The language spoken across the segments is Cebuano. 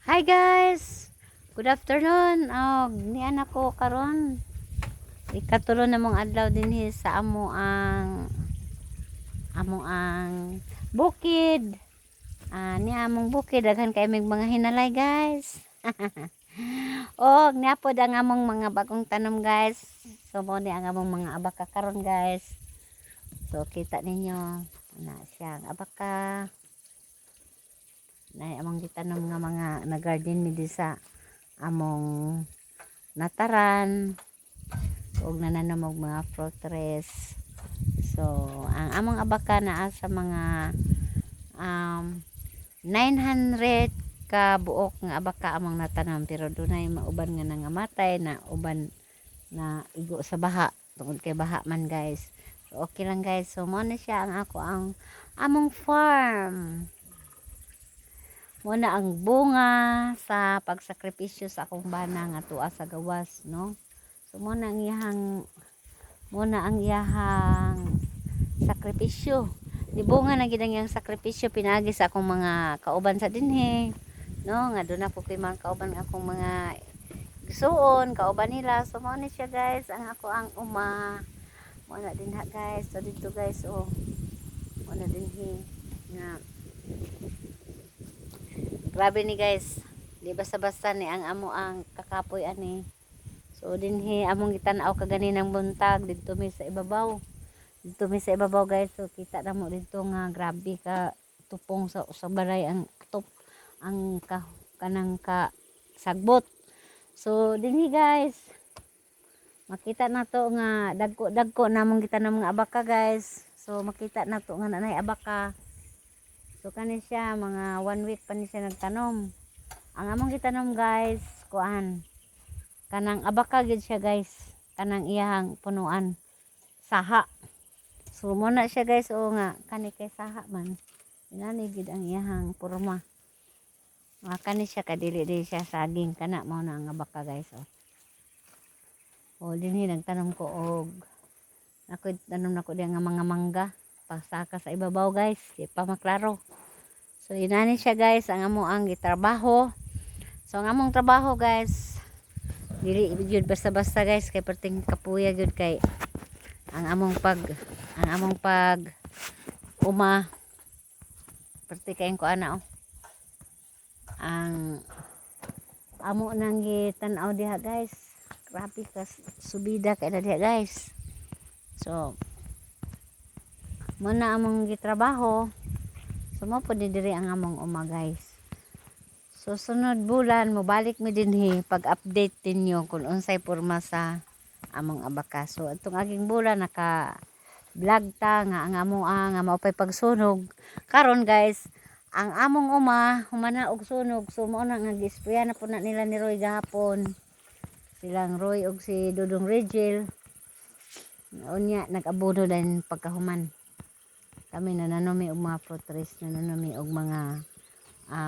Hi guys! Good afternoon. Oh, nian ako karon. Ikatulo na mong adlaw dinhi sa amo ang bukid. Ah, ni among bukid, daghan kay mig mga hinalay, guys. Oh, niya pod ang among mga bagong tanom, guys. So mo ni ang among mga abaka karon, guys. So kita ninyo na siya ang abaka na among gitanom nga mga na garden mi di sa among nataran ug nananom og mga fruit trees. So ang among abaka naa sa mga 900 ka buok nga abaka among natanom, pero dunay mauban nga nangamatay na, uban na igo sa baha tungod kay baha man, guys. So okay lang, guys. So mo na siya ang ako ang among farm. Mo na ang bunga sa pagsakripisyo sa akong bana nga tuwa sa gawas, no? So mo na ang iyahang sakripisyo. Di bunga na gid ang iyang sakripisyo pinaagi sa akong mga kauban sa dinhi, no? Nga doon ako kay mga kauban nga akong mga gisuon, kauban nila. So mo na siya, guys, ang ako ang uma. Mo na din ha, guys. So dito, guys, oh. Mo na dinhi nga grabe ni, guys. Di basta-basta ni ang amo ang kakapoy ani. So dinhi among gitan-aw kaganinang buntag didto mi sa ibabaw. Didto mi sa ibabaw, guys. So kita na mo didto nga grabe ka tupong sa balay ang top ang ka, kanang ka sagbot. So dinhi, guys, makita na to nga dagko dagko namong gitanom nga abaka, guys. So makita na to nga nanay abaka. So kani siya mga one week pa ni siya nagtanom. Ang among gitanom, guys, kuan. Kanang abaka gid siya, guys. Kanang iyahang punuan. Saha. So mo na siya, guys, o nga kani kay saha man. Inani gid ang iyahang porma. Nga kani siya kadili di siya saging, kana mao na ang abaka, guys, oh. O dinhi nagtanom ko og ako tanom nako diya nga mga mangga pasaka sa ibabaw, guys, di pa maklaro. So inani siya, guys, ang amo ang gitrabaho. So ang among trabaho, guys, dili gyud basta-basta, guys, kay perting kapuya gyud kay ang among pag uma perti kayong ko ana, oh. Ang amo nang gitan-aw diha, guys, grabe ka subida kay na diha, guys. So mo na among gitrabaho. So mo po diri ang among uma, guys. So sunod bulan mo balik mi dinhi pag-update ninyo kung unsay porma sa among abaka. So atong aging bulan naka vlog ta nga ang amo nga mao pay pagsunog karon, guys. Ang among uma humana og sunog. So mao na nga gisprayan na po na nila ni Roy gahapon, silang Roy og si Dudong Rigel. Unya nag-abono din. Pagkahuman kami nananomi og mga fruit trees, nananomi og mga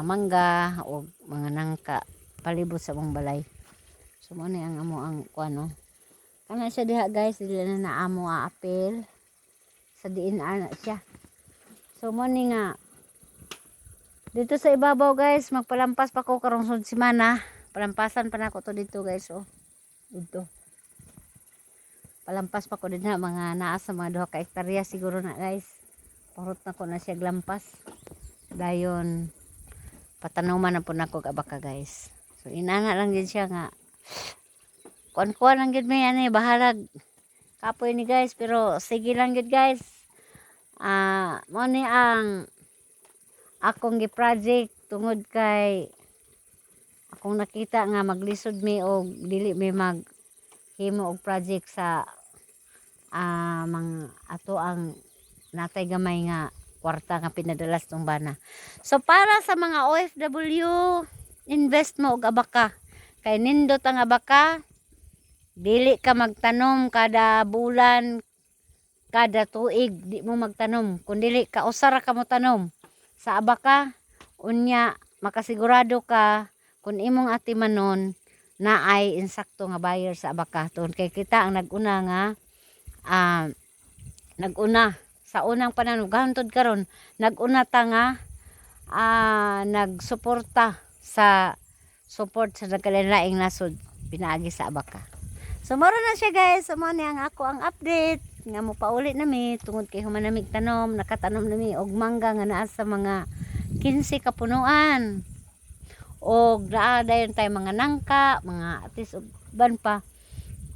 mangga o mga nangka palibot sa among balay. So mo ni ang amo ang kuano kana siya diha, guys. Dili na naamo aapil sa diin ana siya. So mo ni nga dito sa ibabaw, guys, magpalampas pa ko karong sunod semana. Palampasan pa nako to dito, guys, oh. Dito palampas pa ko din na mga naa sa mga 2 ka hektarya siguro na, guys. Parot na ko na siya glampas. Dayon patanuman na po nako og abaka, guys. So inana lang din siya nga kuan-kuan lang gid may ani, bahalag kapoy ni, guys, pero sige lang gid, guys. Ah, mo ni ang akong gi-project tungod kay akong nakita nga maglisod mi og dili mi mag himo og project sa mga ato ang natay gamay nga kwarta nga pinadala sa tong bana. So para sa mga OFW, invest mo og abaka. Kay nindot ang abaka, dili ka magtanom kada bulan, kada tuig, di mo magtanom. Kung dili ka, usara ka mo tanom sa abaka, unya makasigurado ka kung imong atimanon na ay insakto nga buyer sa abaka. Tungod kay kita ang nag-una nga nag-una sa unang panahon hangtod karon, nag-una ta nga nagsuporta sa Support sa nagkalain-laing nasod pinaagi sa abaka. So mao na siya, guys. So mao ni ang ako ang update nga mo pauli nami tungod kay human namig tanom, nakatanom nami og mangga nga naa sa mga 15 ka punuan. Og naa dayon tayo mga nangka, mga atis ug ban pa.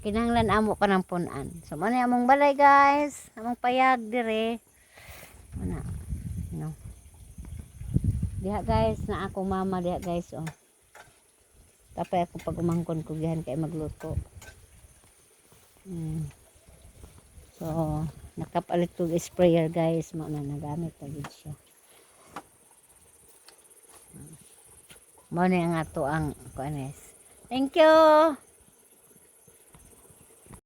Kinahanglan amo pa ng punan. So mao ni among balay, guys, among payag dire. Ana. No. Diha, guys, na ako mama diha, guys, oh. Tapay ako pag umangkon ko gihan kay magluto. So, nakapalit ko sprayer, guys, mao na nagamit na gid siya. Mao ni ang ato ang kuan, guys. Thank you.